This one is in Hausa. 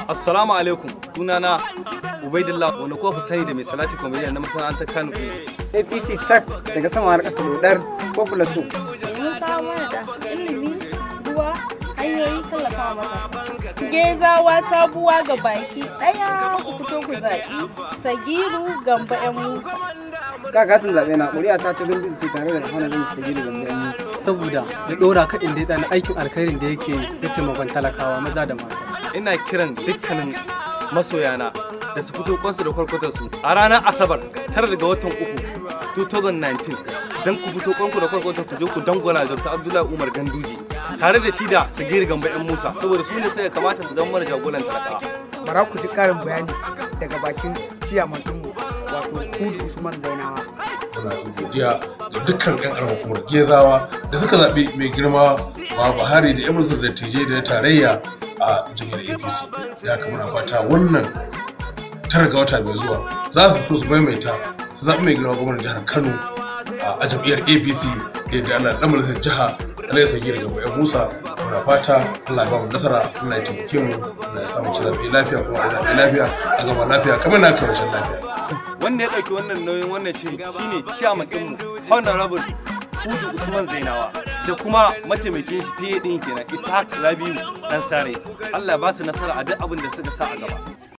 Assalamu alaikum, sunana Ubaidillah, wanda kuka fi sani da mai salati comedian na masana'antar Kano. APC sak daga sama har ƙasa dodar ko Plateau. Mun samar da ilimi, ruwa, hanyoyin tallafawa matasa. Gezawa sabuwa ga baki ɗaya, ku fito ku zaɓi Sagiru Gambo 'yan Musa. Ka katin zaɓe na, ƙuri'a ta ta gandun sai tare da honorable Sagiru Gambo 'yan Musa. Saboda ya ɗora ka inda ya na aikin alkhairin da yake yi na taimakon talakawa maza da mata. Ina kiran dukkanin masoyana da su fito kwansu da kwarkwatarsu a ranar Asabar 9 ga watan 3 2019, don ku fito kwanku da kwarkwatarsu, je ku dangwala Dr. Abdullahi Umar Ganduje tare da shi da Sagir Gambo 'yan Musa, saboda su ne suka kamata su zama mana jagoran talakawa. Bara ku ji ƙarin bayani daga bakin ciyaman ɗinmu, wato Hudu Usman Zainawa. Zaɓi godiya ga dukkan 'yan ƙaramar hukumar Gezawa da suka zaɓi mai girma ba Buhari da 'yan majalisar dattijai da na tarayya a jam'iyyar APC. Da haka muna fata wannan 9 ga wata mai zuwa za su fito su maimaita, su zaɓi mai girma gwamnan jihar Kano a jam'iyyar APC da yadda Allah, ɗan majalisar jiha Alayhi Sagir Gambo 'yan Musa. Muna fata Allah ya ba mu nasara, Allah ya taimake mu, Allah ya samu ci zaɓe lafiya, kuma a zaɓe lafiya, a gama lafiya kamar na kai wancan lafiya. Wanda ya ɗauki wannan nauyin wannan shiri shine ciyaman ɗinmu, Honorable Hudu Usman Zainawa, da kuma mataimakin shi, PA ɗin kenan, Ishaq Rabiu Dan Sare. Allah ya ba su nasara a duk abin da suka sa a gaba.